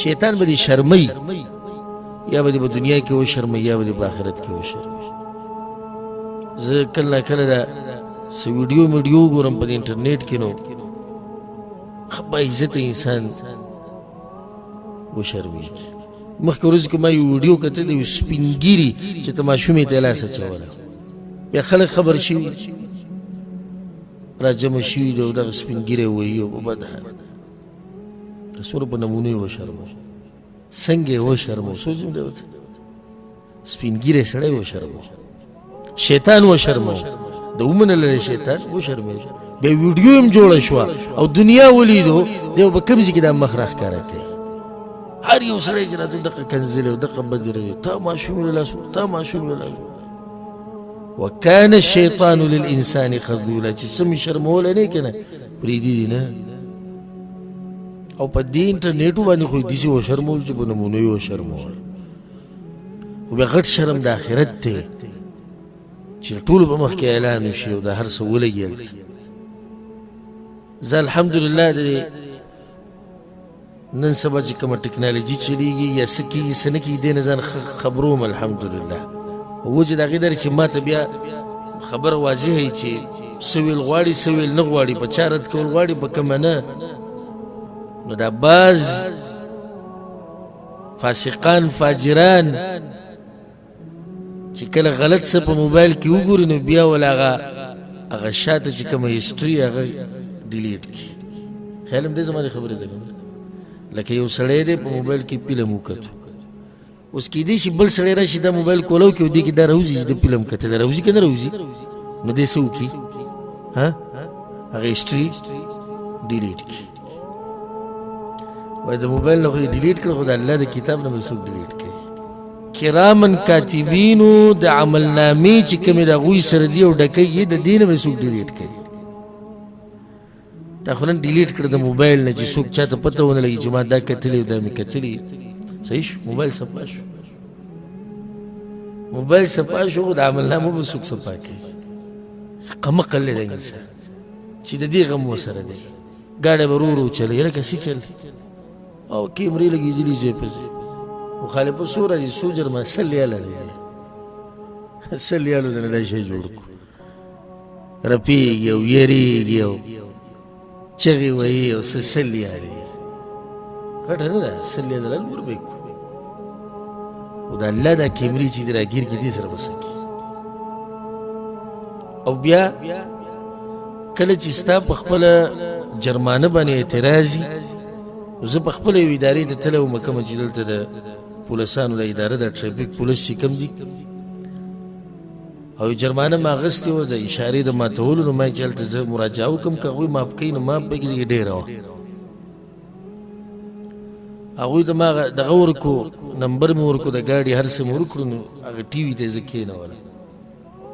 شیطان به دې شرموي، یا به دې په دنیا کې وشرموي یا به دې په آخرت کې وشرموي. زه کله نا کله دا څه ویډیو میډیو ګورم په دې انټرنیټ کې، نو ښه باعزته انسان وشرمېږي. مخکې ورځ کې ما یو ویډیو کتل د یو سپین ږیري چې ته ماشومې ته یې لاس اچولی، بیا خلک خبر شوي راجمع شوي دي او دغه سپین ږیری وهي او په بد حال. څومره په نمونو یې وشرمو، څنګه یې وشرمو، سوچ مې دی ورته. سپین ږیری سړی وشرمو، شیطان وشرمو، د ومنله شیطان وشرمېږي. بیا ویډیو هم جوړه شوه او دنیا ولیدو دی به کوم ځای کې دا مخ راښکاره کوي. هر یو سړی چې راته دقه کنځلې او دقه بدې راوي، تا ماشوم له لاسو، تا ماشوم له لاسو. وکان الشیطان للانسان خذولا، چې څه مې شرمولی نه که نه پرېږدي دي نه. او په دې انټرنیټو باندې خو یې داسې وشرمول چې په نمونو یې وشرمول. خو بیا غټ شرم د آخرت دی چې ټولو په مخ کې اعلان وشي او د هر څه ولګي هلته. زه الحمدلله د نن سبا چې کومه ټکنالوژي چلېږي یا څه کېږي څه نه کېږي، دې نه ځان ښه خبروم الحمدلله. وجه د هغې دا چې ما ته بیا خبره واضحه وي چې څه ویل غواړي څه ویل نه غواړي، په چا رد کول غواړي په کومه نه. نو دا بعض فاسقان فاجران چې کله غلط څه په موبایل کې وګوري نو بیا ولا هغه شاته چې کومه هسټري هغه ډیلیټ کړي. خیال هم دی زما دې خبرې ته؟ لکه یو سړی دی په موبایل کې فلم وکتو، اوس کېدای شي بل سړی راشي دا موبایل کولو کې او دې کې دا راوځي چې د فلم کتلی راوځي که نه راوځي، نو دی څه وکړي؟ ها هغه هسټري ډیلیټ کړي. وایي د موبایل نه خو یې ډیلیټ کړ، خو د الله د کتاب نه به څوک ډیلیټ کوي؟ کرامن کاتبینو د عملنامې چې کومې د هغوی سره دي او ډکوي یې، د دې نه به څوک ډیلیټ کوي؟ تا خو نن ډیلیټ کړ د موبایل نه چې څوک چاته پته ونه لګي چې ما دا کتلي او دا مې کتلي. صحیح شو، موبایل صفا شو، موبایل صفا شو، خو د عملنامو به څوک صفا کوي؟ قمقل دی انسان چې د دې غم ورسره دی. ګاډی به ورو ورو چلوي، لکه څه چل او کیمرې لګېدلي ځای په ځای. مخالفه څو راځي، څو جرمانه، 100 ریاله دی، 100 ریالو د نه دا شی جوړ کړو. رپېږي او یریږي او چغې وهي او څه 100 ریاله دی، غټه نه ده، 100 ریاله لور به یې کړو. خو د الله دا کیمرې چې دې راګیر کړي دې سره به څه کړي؟ او بیا کله چې ستا په خپله جرمانه باندې اعتراض وي، زه په خپله یو ادارې ته تللی وم، کومه چې دلته د پولیسانو د اداره د ټریفیک پولیس چې کوم دي، او جرمانه ما اخیستې وه د اشارې د ماتولو، نو ما یې چې هلته زه مراجعه وکړم که هغوی معاف کوي نو معاف به کړي، ډېره وه. هغوی ته ما دغه ورکړو، نمبر مې ورکړو د ګاډي، هر څه مې ورکړو، نو هغه ټي وي ته یې زه کښېنولم،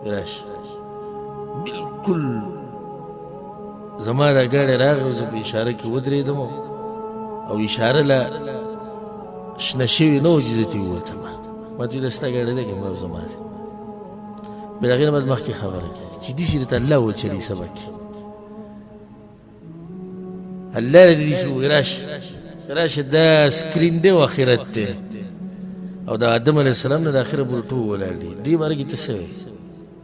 راشه بالکل زما دا ګاډی راغی، زه په اشاره کې ودرېدم او اشاره لا شنه شوې نه وه چې زه ترې ووتم. ما ته ویل دا ستا ګاډی دی که ما زما دی؟ بیا د هغې نه بعد مخکې خبره کوي چې داسې درته الله وچلوي سبا کې، الله دې داسې ووایي راشه راشه، دا سکرین دی او آخرت دی، او د آدم علیه السلام نه د آخره پورې ټول ولاړ دي. دې باره کې ته څه وایې؟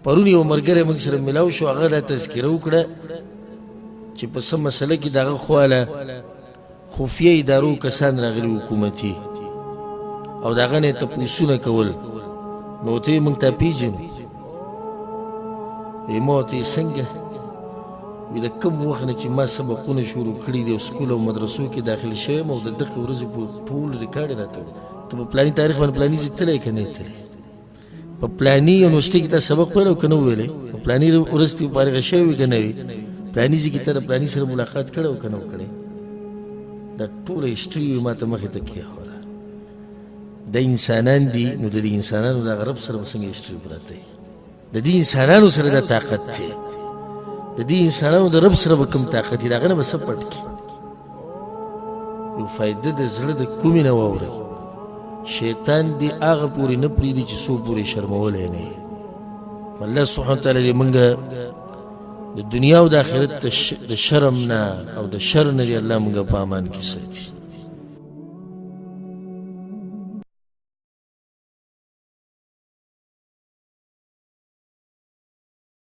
پرون یو ملګری موږ سره میلاو شو، هغه دا تذکره وکړه چې په څه مسله کې د هغه خواله خفیه ادارو کسان راغلي حکومتي او د هغه نه یې تپوسونه کول، نو ته یې موږ ته پېژنو. وایي ما ورته یې څنګه؟ وایي د کوم وخت نه چې ما سبقونه شروع کړي دي او سکول او مدرسو کې داخل شوی یم او د دغې ورځې پورې ټول ریکارډ یې راته وکړ. ته په پلاني تاریخ باندې پلاني ځای تللی که نه یې تللی؟ په پلاني یونیورسټي کې تا سبق ویلی او که نه ویلی؟ په پلاني ورځ ته فارغه شوی وي که نه وي؟ پلاني ځای کې ته د پلاني سره ملاقات کړی او که نه کړی؟ دا ټوله هسټري وي ما ته مخې ته کېښوده. دا انسانان دي، نو د دې انسانانو د هغه رب سره به څنګه هسټري پرته وي؟ د دې انسانانو سره دا طاقت دی، د دې انسانانو د رب سره به کوم طاقت وي؟ د هغه نه به څه پټ کړي؟ یو فایده د زړه د کومې نه واورئ، شیطان دې هغه پورې نه پرېږدي چې څو پورې شرمولی نه وي. الله سبحانه وتعالی دې موږ د دنیا او د آخرت د شرم نه او د شر نه دې الله موږ په امان کې ساتي.